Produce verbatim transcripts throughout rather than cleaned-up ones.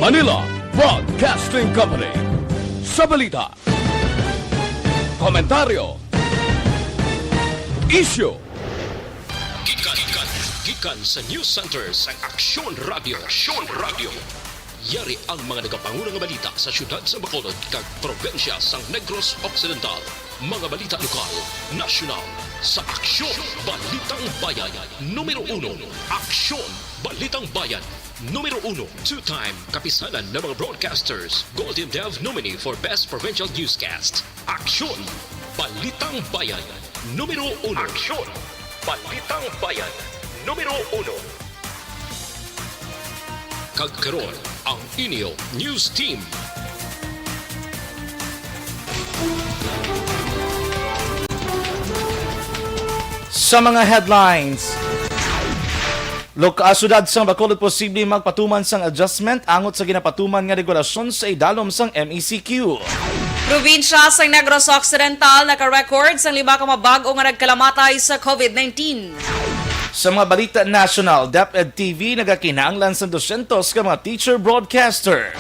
Manila Broadcasting Company. Sa balita, komentaryo, isyu. Gikan, gikan, gikan sa News Center sang Aksyon Radio. Aksyon Radio. Yari ang mga nagapanguna nga balita sa siyudad sa Bacolod kag probinsya sang Negros Occidental. Mga balita lokal, nasyonal, sa Aksyon Balitang Bayan. Numero uno, Aksyon Balitang Bayan. Numero uno, two-time Kapisanan ng mga Broadcasters, Golden Dove nominee for Best Provincial Newscast. Aksyon! Balitang Bayan, numero uno. Aksyon! Balitang Bayan, numero uno. Kag karon, ang inyo news team. Sa mga headlines, Loka-, ah, siyudad sang Bacolod posible magpatuman sang adjustment angot sa ginapatuman nga regulasyon sa idalom sang M E C Q. Probinsya sang Negros Occidental naka-record sang lima ka mga bag-o nga nagkalamatay sa covid nineteen. Sa mga balita nasyonal, DepEd T V nagakinahanglan sang dosyentos ka mga teacher broadcaster.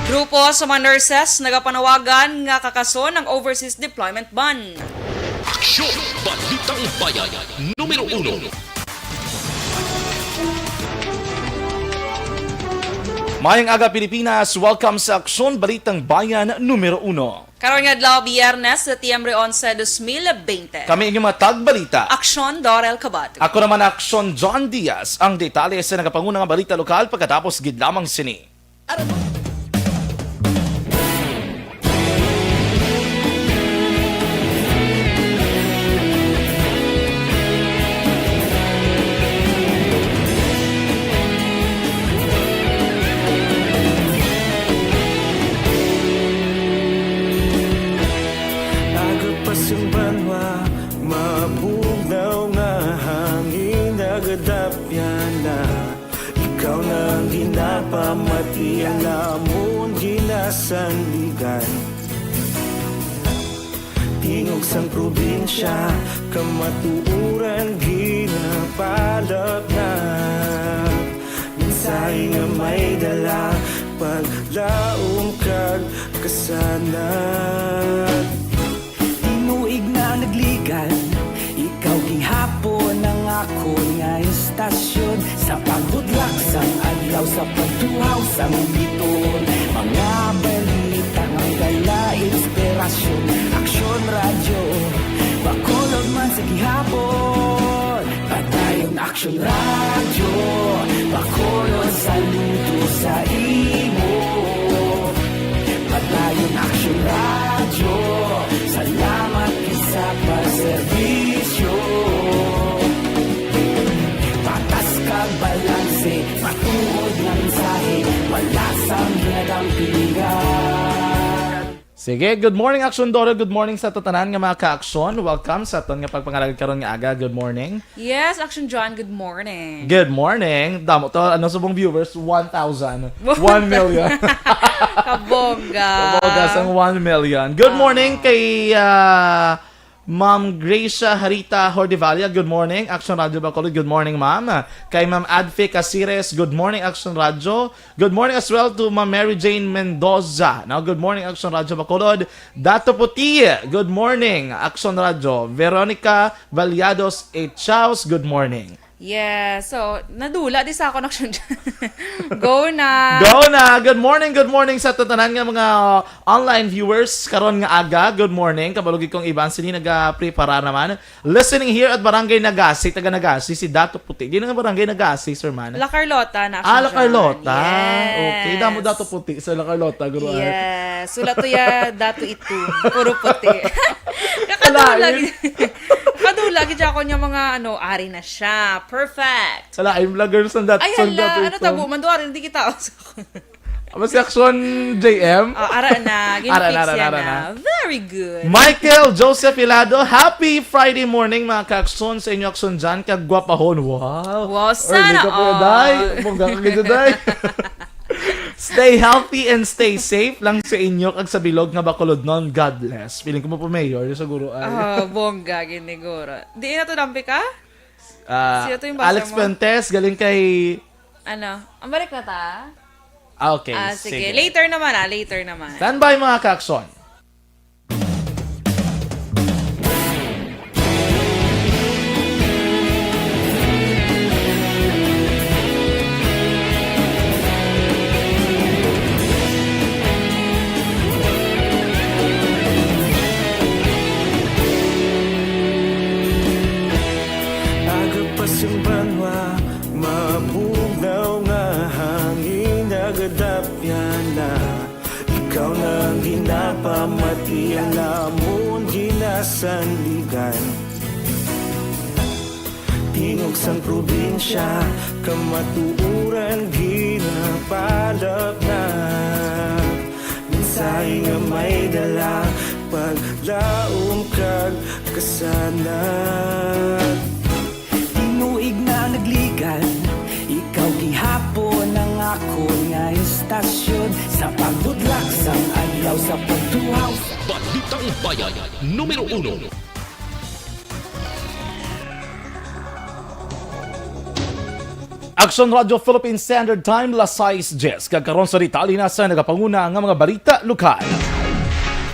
Grupo sa mga nurses nagapanawagan nga kakason ang overseas deployment ban. Aksyon! Balitang Bayan, numero uno. Mayang aga, Pilipinas. Welcome sa Aksyon Balitang Bayan numero uno. Karon nga adlaw, Biyernes, Setyembre onse, dos mil bente. Kami inyong mga tagbalita. Aksyon, Dorel Cabatu. Ako naman, Aksyon, John Diaz. Ang detalye sa nagapanguna nga balita lokal pagkatapos gid lamang sini. Agod pa sing banwa, mabugnaw nga hangin, nagadapyan na. Ikaw na ang ginapamati, ang amon ginasandigan. Tingog sang probinsya, kamatuoran ginapalapnap. Mensahe nga may dala, paglaom kag kasanag. Tinuig na nagligan, ikaw gihapon ang akon nga istasyon. Sa paghudlak sang adlaw, sa pagtuhaw sang biton, mga balita nga dala inspirasyon. Aksyon Radyo, Bacolod man sa gihapon. Padayon Aksyon Radyo, Bacolod, saludo sa imo. Padayon Aksyon Radyo, salamat gid sa pagserbisyo. Patas kag balanse, matuod nga mensahe, wala sang ginadampigan. Sige, good morning, Aksyon Dorel. Good morning sa tatanan nga mga ka-aksyon. Welcome sa aton nga pagpangalagad karon nga aga. Good morning. Yes, Aksyon John, good morning. Good morning. Damo to, ano, subong viewers, one thousand. One million. Kabongga. Kabongga sang one million. Good morning kay, ah, Ma'am Gracia Harita Hordevalla, good morning. Aksyon Radyo Bacolod, good morning, ma'am. Kay Ma'am Adfe Casires, good morning, Aksyon Radyo. Good morning as well to Ma'am Mary Jane Mendoza. Now, good morning, Aksyon Radyo Bacolod. Dato Puti, good morning, Aksyon Radyo. Veronica Vallados Echaus, good morning. Yes, so, nadula di sa akon, Aksyon. Go na. Go na. Good morning, good morning sa tanan nga mga, uh, online viewers karon nga aga. Good morning. Kabalo gid kong iban sini nagaprepara naman. Listening here at Barangay Nagasi, taga Nagasi, si Dato Puti. Di na nga Barangay Nagasi, Sir Man. La Carlota na, Aksyon John. Ah, La Carlota. Yes. Okay, damo Dato Puti sa La Carlota, guro, ay. Yes. Wala to ya Dato ito. Puro puti. Kakadula Wala, gid. Kakadula gid ako niya mga, ano, ari na siya. Perfect. Wala, I'm vlogger sa dat-, Ay, sa hala, Dato ano ito. Tabo, manduari, hindi kita. Aba, si Aksyon J M? Ah, ara na. Ara na, Gin-fix ara na, yan ara na. Na. Very good. Michael Joseph Hilado, happy Friday morning, mga ka-Aksyon, sa inyo, Aksyon John, kag gwapahon. Wow. Wow, early sana ka po, all. Day. Bongga ka gid, day. Stay healthy and stay safe lang sa inyo kag sa bilog nga Bacolodnon. God bless. Feeling ko mo po, Mayor, siguro ay. Ah, bongga, giniguro. Di na to dampi ka? Ah, Sino to yung basa Alex mo? Fuentes, galing kay Ano? Ang balik na ta? Ah, okay, Ah, sige. sige. Later naman, ah. Later naman. Standby, mga kaakson. Aga pa sing banwa, mabugnaw nga hangin nagadapyan na. Ikaw na ang ginapamati, ang amon ginasandigan. Tingog sang probinsya, kamatuoran ginapalapnag. Mensahe nga may dala, paglaom kag kasanag. Tinuig na nagligan, ikaw gihapon ang akon nga istasyon. Sa pagbudlak sang adlaw, sa pagtuhaw sa Balitang Bayan, numero uno. Aksyon Radyo Philippine Standard Time, las sais diyes, kag karon sa detalye na sa nagapanguna nga mga balita lokal.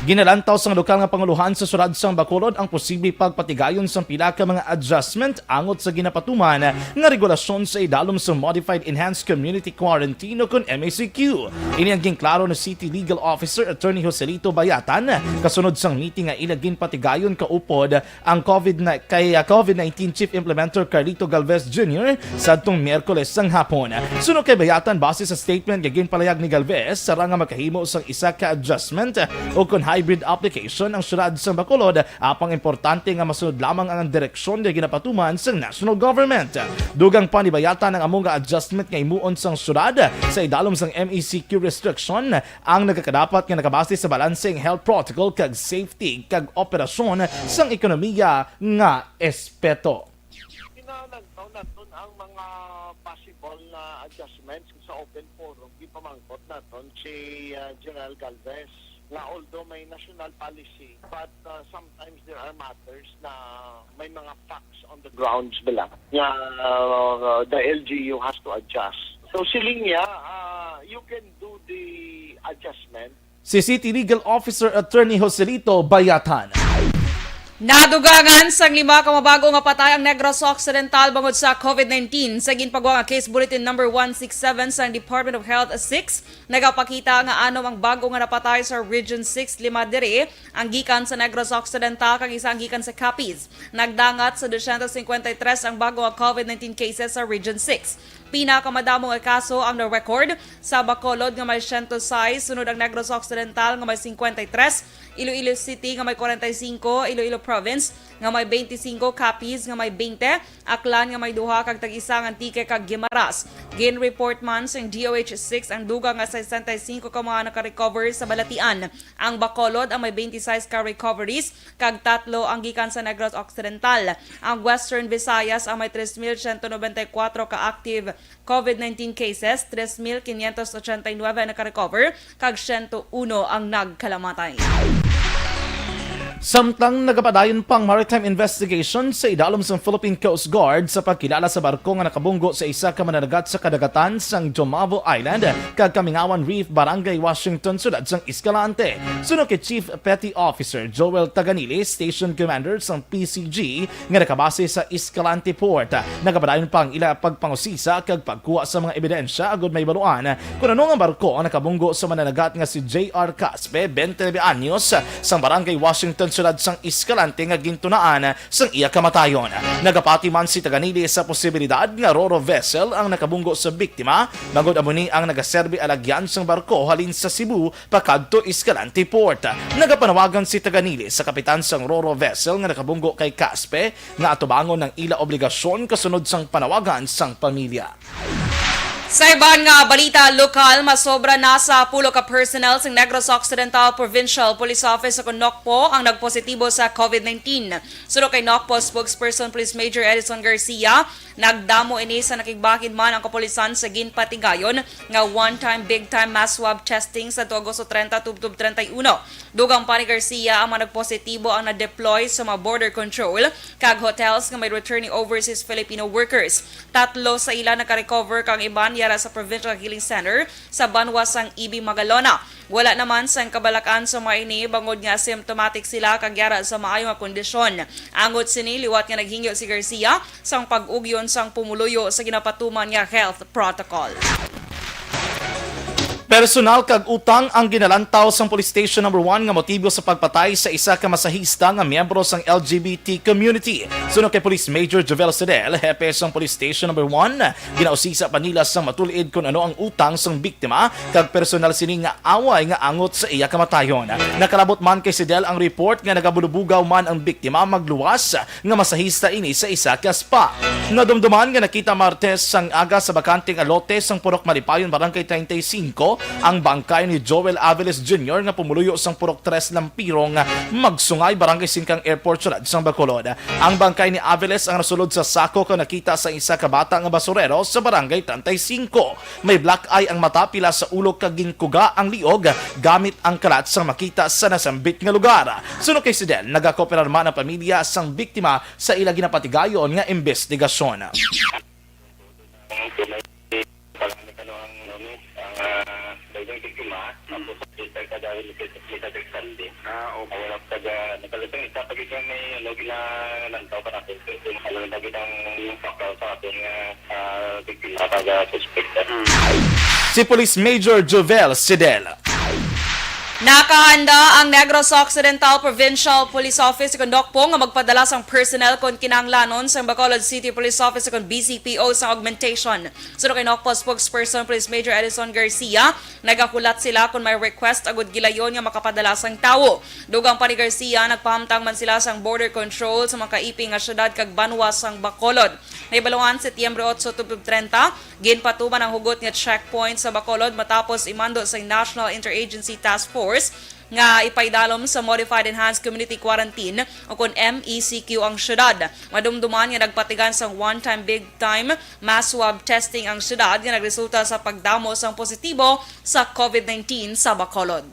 Ginalantaw sang lokal nga pangulohan sa siyudad sang Bacolod ang posible pagpatigayon sang pila ka mga adjustment angot sa ginapatuman nga regulasyon sa idalom sa Modified Enhanced Community Quarantine o kon M E C Q. Ini ang ginklaro ni City Legal Officer Attorney Joselito Bayatan kasunod sang meeting nga ila ginpatigayon kaupod ang COVID na, kay, ah, COVID nineteen Chief Implementer Carlito Galvez Junior sadtong Miyerkules sang hapon. Suno kay Bayatan, base sa statement nga ginpalayag ni Galvez, sarang nga makahimo sang isa ka adjustment o kon hybrid application ang siyudad sang Bacolod, apang importante nga masunod lamang ang direksyon nga ginapatuman sang national government. Dugang pa ni Bayatan, ang amo nga adjustment nga himuon sang siyudad sa idalom sang M E C Q restriction ang nagakadapat nga nakabase sa balanseng health protocol kag safety kag operasyon sang ekonomiya nga aspeto. Ginalantaw naton ang mga possible na adjustments sa open forum. Gipamangkot naton si, ah, General Galvez nga although may national policy, but, ah, sometimes there are matters na may mga facts on the grounds bala nga, ah, the L G U has to adjust. So siling niya, ah, you can do the adjustment. Si City Legal Officer Attorney Joselito Bayatan. Nadugangan sang lima ka mga bag-o nga patay ang Negros Occidental bangod sa COVID nineteen. Sa ginpagwa nga Case Bulletin Number one six seven sang Department of Health six, nagapakita nga anom ang bag-o nga napatay sa Region six, lima diri ang gikan sa Negros Occidental kag isa ang gikan sa Capiz. Nagdangat sa dosyentos cincuenta y tres ang bag-o nga COVID nineteen cases sa Region six. Pinakamadamo nga kaso ang na-record sa Bacolod nga may siyento sais, sunod ang Negros Occidental nga may cincuenta y tres, Iloilo City nga may forty-five, Iloilo Province nga may twenty-five, Capiz nga may twenty, Aklan nga may duha, kag tag-isa ang Antique kag Guimaras. Gin-report man sang D O H six ang dugang nga sesenta y cinco ka mga naka-recover sa balatian. Ang Bacolod ang may twenty-six ka recoveries, kag tatlo ang gikan sa Negros Occidental. Ang Western Visayas ang may tres mil siyento nobenta y kuwatro ka active COVID nineteen cases, tres mil quinientos ochenta y nueve ang naka-recover, kag siyento uno ang nagkalamatay. Samtang nagapadayon pa ang maritime investigation sa idalom sang Philippine Coast Guard sa pagkilala sa barko nga nakabunggo sa isa ka mananagat sa kadagatan sang Jomavo Island kag Kamingawan Reef, Barangay Washington, siyudad sang Escalante. Suno kay Chief Petty Officer Joel Taganili, Station Commander sang P C G nga nakabase sa Escalante Port, nagapadayon pa ang ila pagpangusisa kag pagkuha sa mga ebidensya agud mahibaluan kon ano nga barko ang nakabunggo sa mananagat nga si J R Caspe, twenty-nine anyos, sang Barangay Washington, siyudad sang Escalante, nga gintunaan sang iya kamatayon. Nagapati man si Taganili sa posibilidad nga ro-ro vessel ang nakabunggo sa biktima, bangod amo ni ang nagaserbi alagyan sang barko halin sa Cebu pakadto Escalante Port. Nagapanawagan si Taganili sa kapitan sang ro-ro vessel nga nakabunggo kay Caspe nga atubangon ang ila obligasyon kasunod sang panawagan sang pamilya. Sa iban nga balita lokal, masobra na sa pulo ka personnel sa Negros Occidental Provincial Police Office o kon NOCPO ang nagpositibo sa COVID nineteen. Suno kay NOCPO spokesperson Police Major Edison Garcia, nagdamo ini sa nakigbakid man ang kapulisan sa ginpatigayon nga one-time, big-time mass swab testing sa Agosto treinta tubtob treinta y uno. Dugang pa ni Garcia, ang mga nagpositibo ang na-deploy sa mga border control kag hotels nga may returning overseas Filipino workers. Tatlo sa ila naka-recover kag ang iban yara sa Provincial Healing Center sa banwa sang E B Magalona. Wala naman sang kabalak-an sa mga ini bangod nga symptomatic sila kag yara sa maayo nga kondisyon. Angot sini, liwat nga naghingyo si Garcia sang pag-ugyon sang pumuluyo sa ginapatuman nga health protocol. Personal kag utang ang ginalantaw sang Police Station Number One nga motibo sa pagpatay sa isa ka masahista nga miyembro sang L G B T community. Suno kay Police Major Jovel Sedel, hepe sang Police Station Number One, ginausisa pa nila sang matulid kon ano ang utang sang biktima kag personal sini nga away nga angot sa iya kamatayon. Nakalabot man kay Sedel ang report nga nagabulubugaw man ang biktima magluwas nga masahista ini sa isa ka spa. Nadumduman nga nakita Martes sang aga sa bakanteng lote sang Purok Malipayon, Barangay treinta y cinco, ang bangkay ni Joel Aviles Junior nga pumuluyo sang Purok Tres Lampirong, Magsungay, Barangay Singkang Airport, Siyudad sang Bacolod. Ang bangkay ni Aviles ang nasulod sa sako kag nakita sa isa ka bata nga basurero sa Barangay treinta y cinco. May black eye ang mata, pila sa ulo kag ginkuga ang liog gamit ang kalat sang makita sa nasambit nga lugar. Suno kay Sedel, nagakooperar man ang pamilya sang biktima sa ila ginapatigayon nga imbestigasyon. Ang tunay, pag ano ang, ano, ang, ah, dagang biktima, tapos sa center ka dahil sa, sa Sunday. Ah, okay. Wala pa ga, nakalatang isa pa gid may, ano, ginalantaw pa natin. Pero, ano, na gid ang background sa atin nga, ah, biktima, taga suspect. Hmm. Si Police Major Jovel Sedel. Nakahanda ang Negros Occidental Provincial Police Office, kon NOCPO, nga magpadala sang personnel kon kinahanglanon sang Bacolod City Police Office, kon B C P O, sang augmentation. Suno kay NOCPO spokesperson Police Major Edison Garcia, nagahulat sila kon may request agud gilayon nga makapadala sang tawo. Dugang pa ni Garcia, nagpahamtang man sila sang border control sa mga kaiping nga syudad kag banwa sang Bacolod. Nahibaluan, Setyembre otso, tulo treinta, ginpatuman ang hugot nga checkpoint sa Bacolod matapos imando sa National Interagency Task Force nga ipaidalom sa Modified Enhanced Community Quarantine o kon M E C Q ang syudad. Madumduman nga nagpatigan sang one time big time mass swab testing ang syudad nga nagresulta sa pagdamo sang positibo sa COVID nineteen sa Bacolod.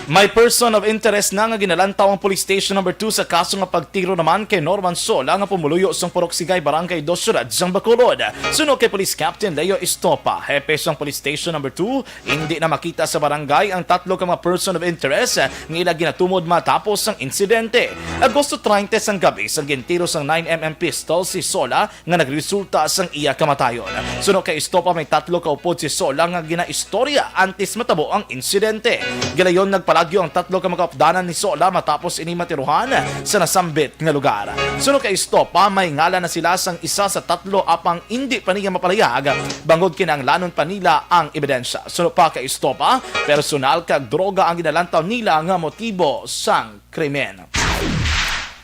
May person of interest na nga ginalantaw ang Police Station Number Two sa kaso nga pagtiro naman kay Norman Sola nga pumuluyo sang Purok Sigay, Barangay Dos, Syudad sang Bacolod. Suno kay Police Captain Leo Estopa, hepe sang Police Station Number Two, indi na makita sa barangay ang tatlo ka mga person of interest nga ila ginatumod matapos ang insidente. Agosto treinta sang gabi, sang gintiro sang nine M M pistol si Sola nga nagresulta sang iya kamatayon. Suno kay Estopa, may tatlo ka upod si Sola nga ginaistorya antes matabo ang insidente. Gilayon nagpalagyo ang tatlo ka mga updanan ni Sola matapos ini matiruhan sa nasambit nga lugar. Suno kay Estopa, may ngalan na sila sang isa sa tatlo, apang indi pa niya mapalayag bangod kinahanglanon pa nila ang ebidensya. Suno pa kay Estopa, personal kag droga ang ginalantaw nila nga motibo sang krimen.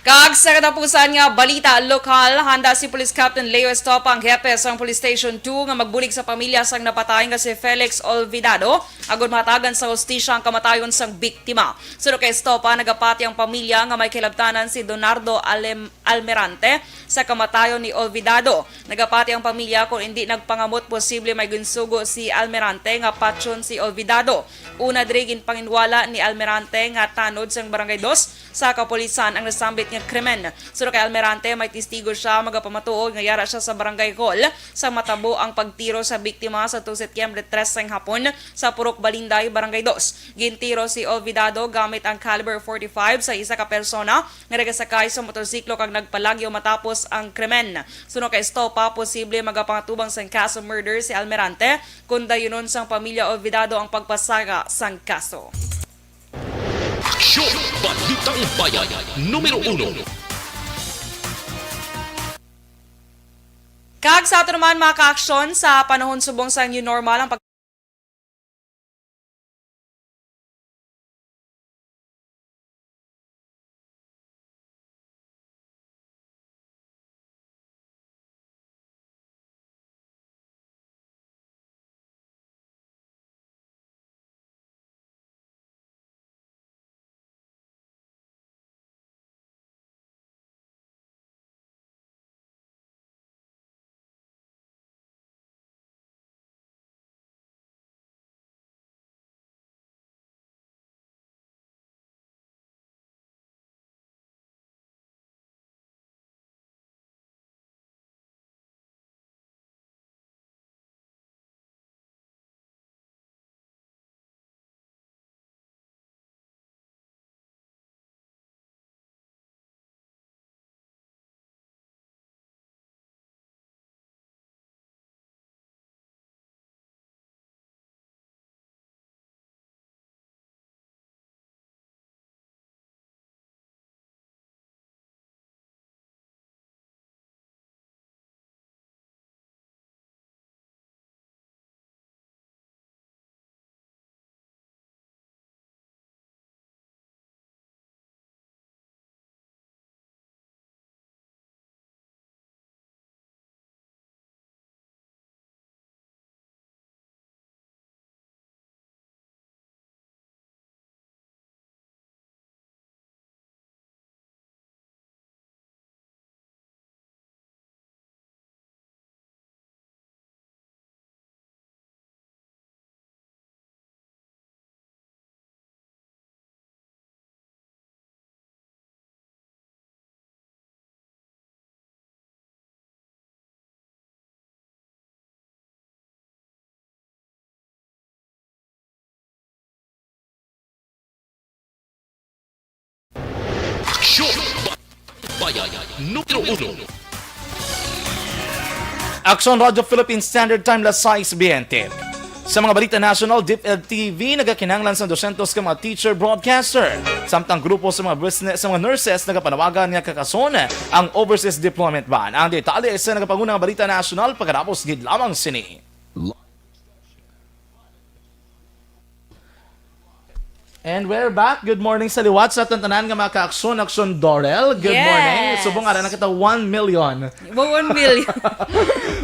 Kag sa katapusan nga balita lokal, handa si Police Captain Leo Estopa, ang hepe sang Police Station Two, nga magbulig sa pamilya sang napatay nga si Felix Olvidado, agud mahatagan sa hustisya ang kamatayon sang biktima. Suno kay Estopa, nagapati ang pamilya nga may kahilabtanan si Donardo Alem-, Almirante sa kamatayon ni Olvidado. Nagapati ang pamilya kon indi nagpangamot posible may ginsugo si Almirante nga patyon si Olvidado. Una diri, ginpanginwala ni Almirante nga tanod sang Barangay Dos sa kapulisan ang nasambit nga krimen. Suno kay Almirante, may testigo sia magapamatuod nga yara sia sa Barangay Hall sa matabo ang pagtiro sa biktima sa tulo Setyembre tres sang hapon sa Purok Balinday, Barangay Dos. Gintiro si Olvidado gamit ang caliber forty-five sa isa ka persona nga nagasakay sa motorsiklo kag nagpalagyo matapos ang krimen. Suno kay Estopa, posible magapangatubang sang kaso murder si Almirante kon dayunon sang pamilya Olvidado ang pagpasaka sang kaso. Aksyon! Balitang Bayan, numero uno. Kag sa ato naman, mga kaaksyon, sa panahon subong sa new normal ang pag- Bayan, numero uno. Aksyon Radyo Philippine Standard Time, las sais biyente. Sa mga balita national, DepEd T V nagakinahanglan sa dusyentos ka mga teacher broadcaster. Samtang grupo sa mga business, sa mga nurses nagapanawagan nga kakason ang overseas deployment ban. Ang detalye sa nagapanguna nga balita national pagkatapos gid lamang sini. And we're back. Good morning sa liwat sa aton tanan nga mga ka-aksyon, Aksyon Dorel. Good morning. Yes. Subong ara na kita one million. Wa one million.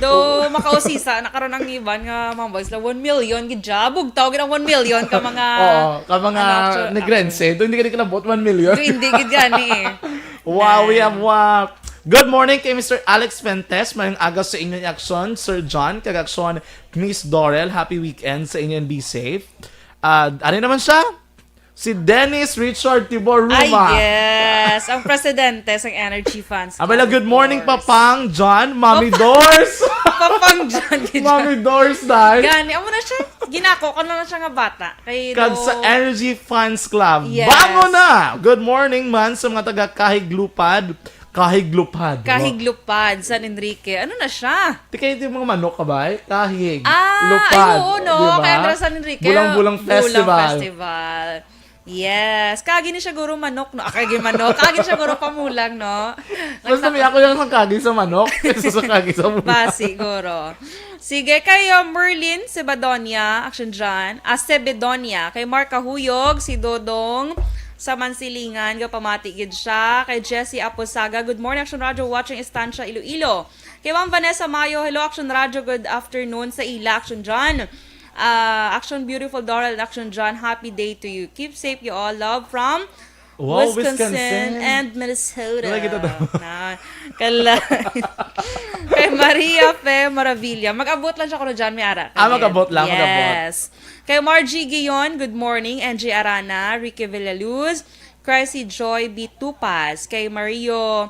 Do makausisa na karon ang iban nga mga boys la one million gid siya. Bugtaw gid ang one million ka mga Oo, ka mga ano, action, negrense. Do hindi ka di kalabot one million. Do hindi gid gani eh. Wow, we have wow. Good morning kay Mister Alex Fuentes. Mayong aga sa inyo ni Aksyon, Sir John, kag Aksyon, Miss Dorel. Happy weekend sa inyo and be safe. Ah, ano naman siya? Si Dennis Richard Tibor Ay, Ruma. Yes. Ang presidente sang Energy Fans Club, Abela, good morning, of course. Papang John, Mami Papa- Dors. Papang John, gid Mami Dors, dai. Gani, amo na siya. Ginako ko na lang siya nga bata. Kay Kag do- sa Energy Fans Club. Yes. Bango na! Good morning man sa mga taga Kahig Lupad. Kahig Lupad. Kahig Lupad, San Enrique. Ano na siya? Di kayo yung mga manok ka ba? Kahig. Ah, Lupad, ay, oo, no? Di ba? Kaya dira San Enrique, Bulang-bulang Bulang Festival. Festival. Yes. Kagi ni siya guro manok, no? Ah, kagi manok. Kagi ni siya guro pamulang, no? Mas nami ako yung sang kagi sa manok kaysa sa kagi sa bulang. Ba, siguro. Sige, kay, uh, Merlin Sebadonia, Action John, ah, Sebedonia, kay Mark Kahuyog, si Dodong sa Mansilingan, gapamati gid siya, kay Jessie Aposaga, good morning, Action Radio, watching Estancia, Iloilo. Kay Ma'am Vanessa Mayo, hello, Action Radio, good afternoon sa ila, Action John. Ah, Action Beautiful Doral and Action John, happy day to you. Keep safe you all. Love from Wow, Wisconsin Wisconsin. And Minnesota. Wala kita daw. Na, kala. Kay Maria Fe Maravilla. Mag-abot lang siya kuno dyan, may ara. Ah, mag-abot lang, mag-abot. Yes. Kay Margie Guion, good morning. Angie Arana, Ricky Villaluz, Chrissy Joy B. Tupas. Kay Mario,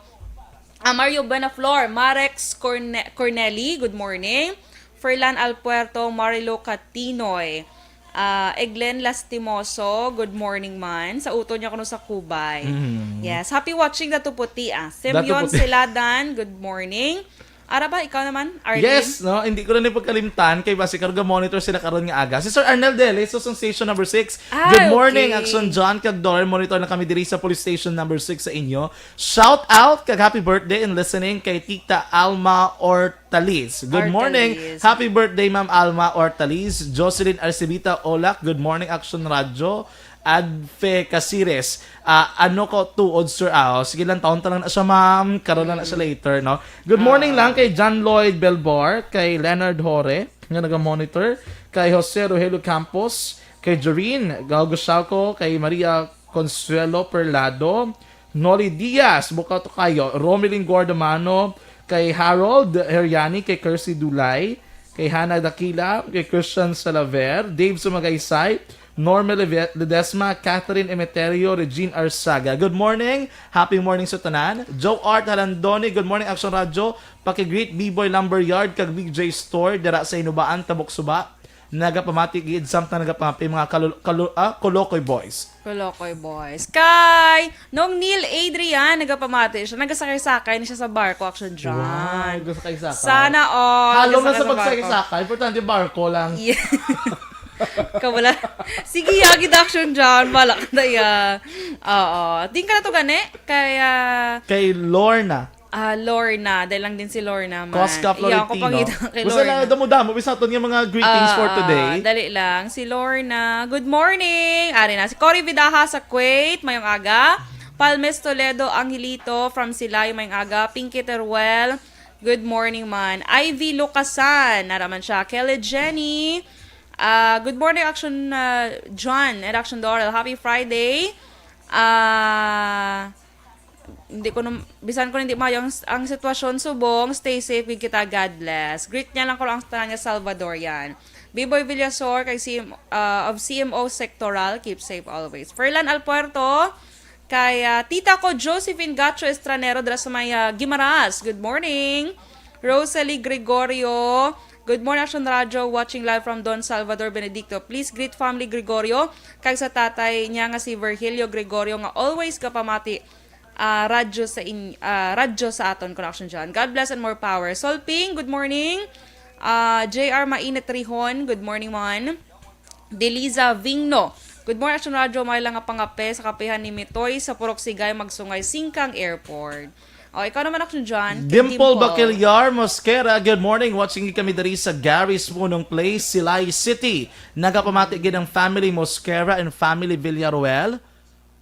ah, Mario Buenaflor, Marex Corne-, Corneli, good morning. Ferlan Alpuerto, Marilo Catinoy. Ah, Eglen Lastimoso, good morning man. Sa utod niya kuno sa Cubay. Mm. Yes, happy watching, Dato Puti, ah. Dato Simeon Puti. Siladan, good morning. Ara ba, ikaw naman, Arlene? Yes, no? Hindi ko na ni pagkalimtan kay basi karga monitor sila karon nga aga. Si Sir Arnel Dele, so, sa station number six. Ah, good morning, okay. Action John kag Dor. Monitor na kami diri sa police station number six sa inyo. Shout out kag happy birthday and listening kay Tita Alma Ortaliz. Good morning. Ortaliz. Happy birthday, Ma'am Alma Ortaliz. Jocelyn Arcevita Olak, good morning, Action Radio. Adfe Casires, ah, ano ko tuod, sir? Ah, oh, sige lang, taon ta lang na siya, ma'am. Karon lang na siya later, no? Good morning Ah. lang kay John Lloyd Belbar, kay Leonard Hore, nga naga-monitor, kay Jose Rogelio Campos, kay Jorin Gaugusauco, kay Maria Consuelo Perlado, Noli Diaz, Bukato Kayo, Romilin Guardamano, kay Harold Heriani, kay Kirsty Dulay, kay Hannah Dakila, kay Christian Salaver, Dave Sumagaysay, Norma Leve-, Ledesma, Catherine Emeterio, Regine Arsaga. Good morning. Happy morning sa tanan. Joe Art Halandoni, good morning, Action Radio. Paki-greet B-Boy Lumberyard kag B J Store dira sa Inubaan, Tabok Suba. Nagapamati gid samtang nagapamati mga kalo-, kalo-, ah, Kolokoy Boys. Kolokoy Boys. Kay Nong Neil Adrian, nagapamati siya. Nagasakay-sakay na siya sa barko, Action John. Wow, nagasakay-sakay. Sana all. Halong na sa nagasakay sa barko. Pagsakay-sakay. Importante, barko lang. Yeah. Kawala. Sige, yagi, Action John. Wala ka na, ya. Oo. Tingin ka na to, gani? Kaya Kay Lorna. Ah, Lorna. Dahil lang din si Lorna man. Cosca Iya, ako Florentino. Pangita kay Basta Lorna. Lang, damo-damo. Bisa aton nga mga greetings for Ah, today. Dali lang. Si Lorna. Good morning. Ari na. Si Cory Vidaja sa Kuwait. Mayong aga. Palmes Toledo Angelito from Silay. Mayong aga. Pinky Teruel. Good morning man. Ivy Lucasan. Naraman siya. Kelly Jenny. Ah, good morning, Action, ah, John and Action Doral. Happy Friday. Ah, hindi ko num-, bisan ko hindi maayo ang, ang sitwasyon subong, stay safe gid kita, God bless. Greet niya lang ko ang tanan nga Salvadorian. Biboy Villasor kay C M, uh, of C M O Sectoral, keep safe always. Ferlan Alpuerto, kay, uh, tita ko Josephine Gacho Estranero dira sa may, uh, Guimaras. Good morning. Rosalie Gregorio, good morning, Action Radio, watching live from Don Salvador Benedicto. Please greet family Gregorio, kag sa tatay niya nga si Virgilio Gregorio nga always kapamati ah, radyo sa in-, ah, radyo sa aton, Connection John. God bless and more power. Solping, good morning. Ah, J R Mainit Rihon, good morning, man. Deliza Vingno, good morning, Action Radio. May lang nga pangape sa kapihan ni Mitoy sa Purok Sigay, Magsungay, Singkang Airport. O, ikaw naman, Action John, kay Dimple Dimple. Bakilyar Mosquera, good morning. Watching kami diri sa Garis Punong Place, Silay City. Nagapamati gid ang family Mosquera and family Villaruel.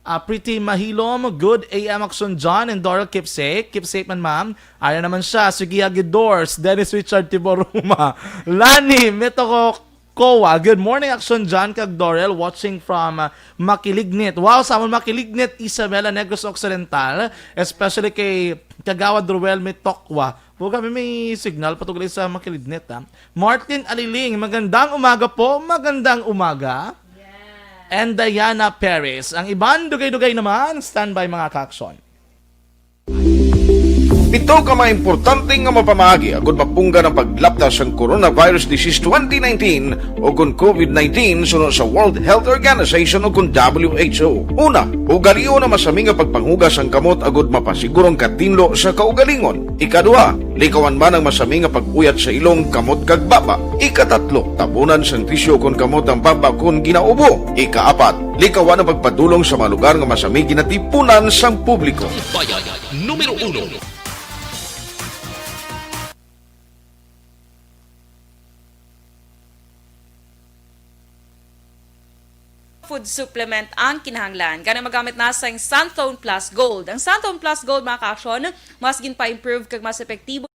Ah, Pretty Mahilom, good A M Action John and Doral, keep safe. Keep safe man, ma'am. Ayan naman siya, sige, Agidors, Dennis Richard Tiboruma, Lani, Metoko Kowa, good morning, Action John kag Doral, watching from, ah, Makilignit. Wow, sa amon Makilignit, Isabela, Negros Occidental, especially kay Kagawad Ruel Mitokwa. Buga, may, may signal pa to gali sa Makilignit, ha. Martin Aliling, magandang umaga po, magandang umaga. And Diana Perez, ang iban dugay-dugay naman, standby, mga ka-action. Pito ka mga importante nga mapamaagi agud mapunggan ang paglapta sang coronavirus disease twenty nineteen o kon covid nineteen suno sa World Health Organization o kon W H O. Una, ugalion ang masami nga pagpanghugas sang kamot agud mapasiguro ang katinlo sa kaugalingon. Ikaduha, likawan man ang masami nga pag-uyat sa ilong, kamot, kag baba. Ikatatlo, tabunan sang tisyu kon kamot ang baba kon ginaubo. Ikaapat, likawan ang pagpadulong sa mga lugar nga masami ginatipunan sang publiko. Bayan numero uno. Food supplement ang kinahanglan. Gani magamit na sa Santon Plus Gold. Ang Santon Plus Gold, mga ka-action, mas ginpa-improve kag mas epektibo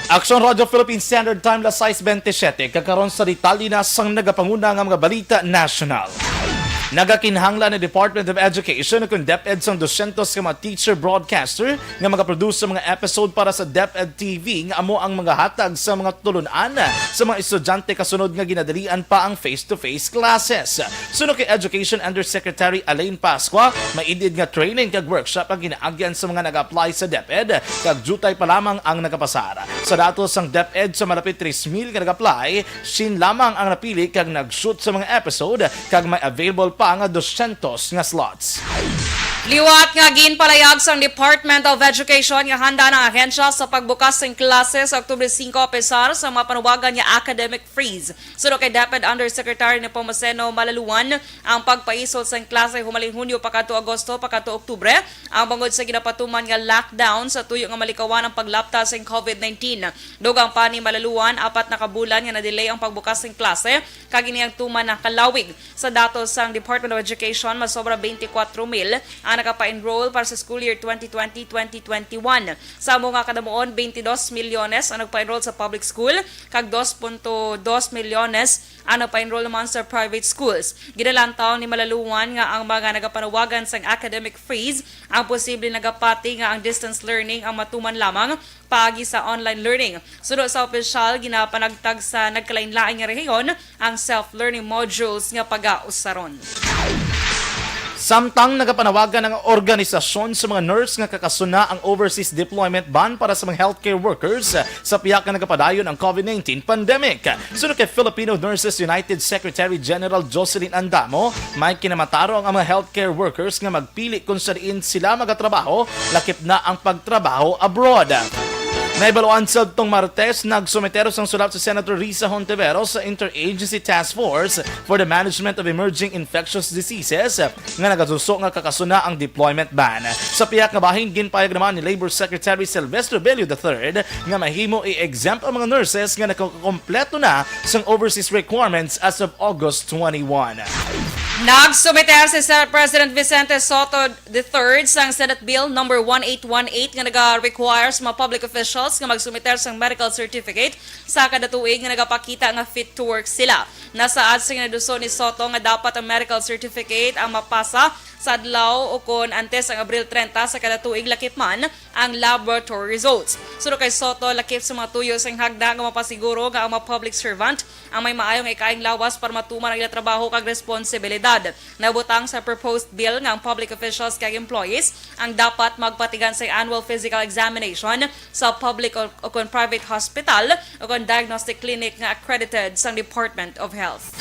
Action Radio Philippine Standard Time, las sais bentisiete. Kag karon sa detalye na sang nagapanguna nga mga balita nasyonal. Nagakinahanglan ni Department of Education kon DepEd sang dosyentos ka mga teacher broadcaster nga magaproduce sa mga episode para sa DepEd T V nga amo ang magahatag sa mga tulun-an sa mga estudyante kasunod nga ginadalian pa ang face-to-face classes. Suno kay Education Undersecretary Elaine Pascua, maid-id nga training kag workshop ang ginaagyan sa mga nag-apply sa DepEd, kag diutay pa lamang ang nagapasar. Sa datos sang DepEd, sa malapit tres mil nga nag-apply, siyam lamang ang napili kag nag-shoot sa mga episode, kag may available pa nga dosyentos nga slots. Liwat nga ginpalayag sang Department of Education nga handa na ang ahensya sa pagbukas sing klase sa Oktubre singko, apesar sa mga panuwagan nga academic freeze. Suno kay DepEd Undersecretary Nepomuceno Malaluan, ang pagpaisol sang klase humalin Hunyo pakadto Agosto pakadto Oktubre, ang bangod sa ginapatuman nga lockdown sa tuyo nga malikawan ang paglapta sang covid nineteen. Dugang pa ni Malaluan, apat na ka bulan nga na-delay ang pagbukas sang klase, kag ini ang tuman na kalawig. Sa datos sang Department of Education, masobra twenty-four mil ang nakapa-enroll para sa school year twenty twenty, twenty twenty-one. Sa amo nga kadamuon, twenty-dos milyones ang nagpa-enroll sa public school, kag dos punto dos milyones ang nagpa-enroll naman sa private schools. Ginalantaw ni Malaluan nga ang mga nagapanawagan sang academic freeze ang posible nagapati nga ang distance learning ang matuman lamang paagi sa online learning. Suno sa opisyal, ginapanagtag sa nagkalainlain nga rehiyon ang self-learning modules nga pagausaron. Samtang nagapanawagan ang organisasyon sa mga nurse nga kakasuna ang overseas deployment ban para sa mga healthcare workers sa pihak nga nagapadayon ang covid nineteen pandemic. Suno kay Filipino Nurses United Secretary General Jocelyn Andamo, may kinamataro ang mga healthcare workers nga magpili kung sa diin sila magatrabaho, lakip na ang pagtrabaho abroad. Nahibaluan sadtong Martes, nagsumiter sang sulat si Senator Risa Hontiveros sa Interagency Task Force for the Management of Emerging Infectious Diseases nga nagasuso nga kakasuna ang deployment ban. Sa pihak nga bahin, ginpayag naman ni Labor Secretary Sylvester Bello the third nga mahimo i-exempt ang mga nurses nga nakakompleto na sang overseas requirements as of August twenty-one. Nagsumiter si Senate President Vicente Sotto the third sang Senate Bill number one eight one eight nga naga-require sa mga public officials nga magsumiter sang medical certificate sa kada tuig nga nagapakita nga fit to work sila. Nasaad sa ginaduso ni Sotto nga dapat ang medical certificate ang mapasa sa adlaw o kon antes ang Abril treinta sa kada tuig, lakip man ang laboratory results. Suno kay Sotto, lakip sa mga tuyo sang hagda nga mapasiguro nga ang mga public servant ang may maayo nga ikaayong lawas para matuman ang ila trabaho kag responsibilidad. Nabutang sa proposed bill nga ang public officials kag employees ang dapat magpatigan sa annual physical examination sa public o, o kon private hospital o kon diagnostic clinic nga accredited sang Department of Health.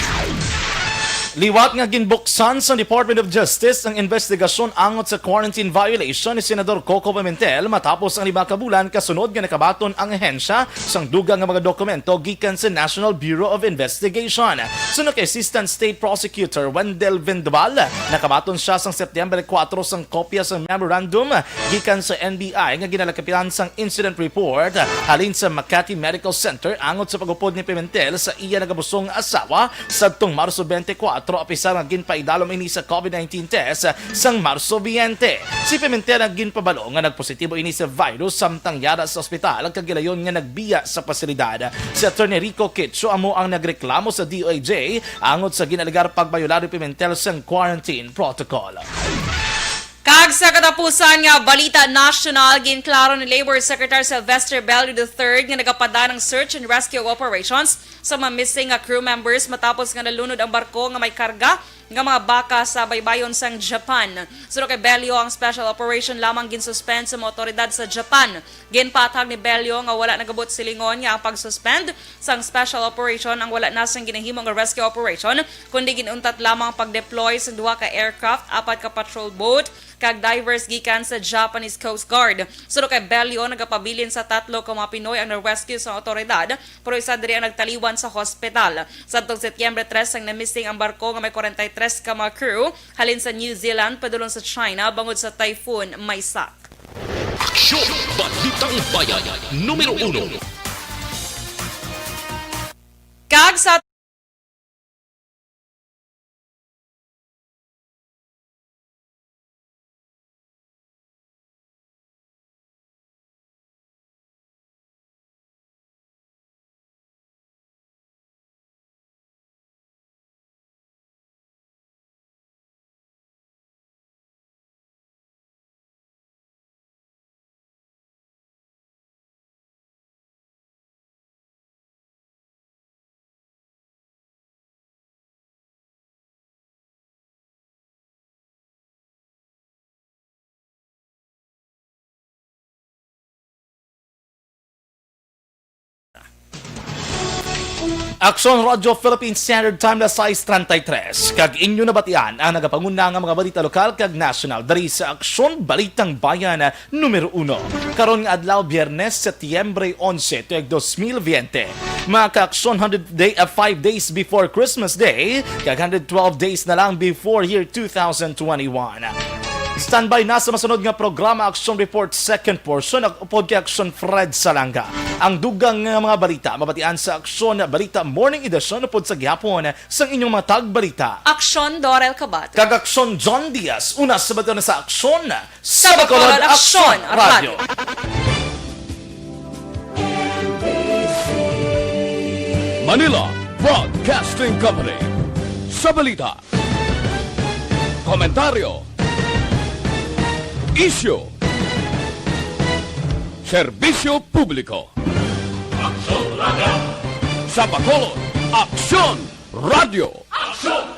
Liwat nga ginbuksan sang Department of Justice ang investigasyon angot sa quarantine violation ni Senador Coco Pimentel matapos ang lima ka bulan kasunod nga nakabaton ang ahensya sang dugang nga mga dokumento gikan sa National Bureau of Investigation. Suno kay Assistant State Prosecutor Wendell Vendoval, nakabaton sia sang September kuwatro sang kopya sang memorandum gikan sa N B I nga ginalakipan sang incident report halin sa Makati Medical Center angot sa pag-upod ni Pimentel sa iya nagabusong nga asawa sadtong Marso twenty-four, apisar nga ginpaidalom ini sa COVID nineteen test sang Marso twenty. Si Pimentel ang ginpabalo nga nagpositibo ini sa virus samtang yara sa ospital kag gilayon nga nagbiya sa pasilidad. Si Attorney Rico Quecho amo ang nagreklamo sa D O J angot sa ginalegar pagbayolar ni Pimentel sang quarantine protocol. Kag sa katapusan nga balita nasyonal, ginklaro ni Labor Secretary Sylvester Bello the third nga nagapadaan ang search and rescue operations sa mga missing nga crew members matapos nga nalunod ang barko nga may karga nga mga baka sa baybayon sang Japan. Suno kay Bello, ang special operation lamang ginsuspend sa mga otoridad sa Japan. Ginpatag ni Bello nga wala nagabot silingon nga ang pag-suspend sang special operation ang wala na sang ginahimo nga rescue operation, kundi ginuntat lamang ang pag-deploy sang duha ka aircraft, apat ka patrol boat, kag divers gikan sa Japanese Coast Guard. Suno kay Bello, nagapabilin sa tatlo ka mga Pinoy ang na-rescue sa otoridad, pero isa diri ang nagtaliwan sa hospital. Sadtong Setyembre tres ang na-missing ang barko nga may kwarenta y tres ka mga crew halin sa New Zealand padulong sa China bangod sa Typhoon Maisak. Aksyon! Balitang Bayan, numero uno. Kag sa Aksyon Radyo Philippine Standard Time, las sais treinta y tres. Kag inyo nabatian ang nagapanguna nga mga balita lokal kag nasyonal diri sa Aksyon Balitang Bayan numero uno. Karon nga adlaw, Biyernes, Setyembre onse, tuig dos mil veinte. Mga ka-Aksyon, hundred day, ah, five days before Christmas Day, kag hundred twelve days na lang before year two thousand twenty-one. Standby na sa masunod nga programa, Aksyon Report Second Portion, upod kay Aksyon Fred Salanga. Ang dugang nga mga balita mabatian sa Aksyon Balita Morning Edition upod sa gihapon sang inyong mga tagbalita, Aksyon Dorel Cabato kag Aksyon John Diaz. Una sa balita na sa Aksyon, sa Bacolod Aksyon Radyo. Manila Broadcasting Company. Sa balita, komentaryo, isyu, serbisyo publiko. Aksyon Radyo. Sa Bacolod, Aksyon Radyo. Aksyon!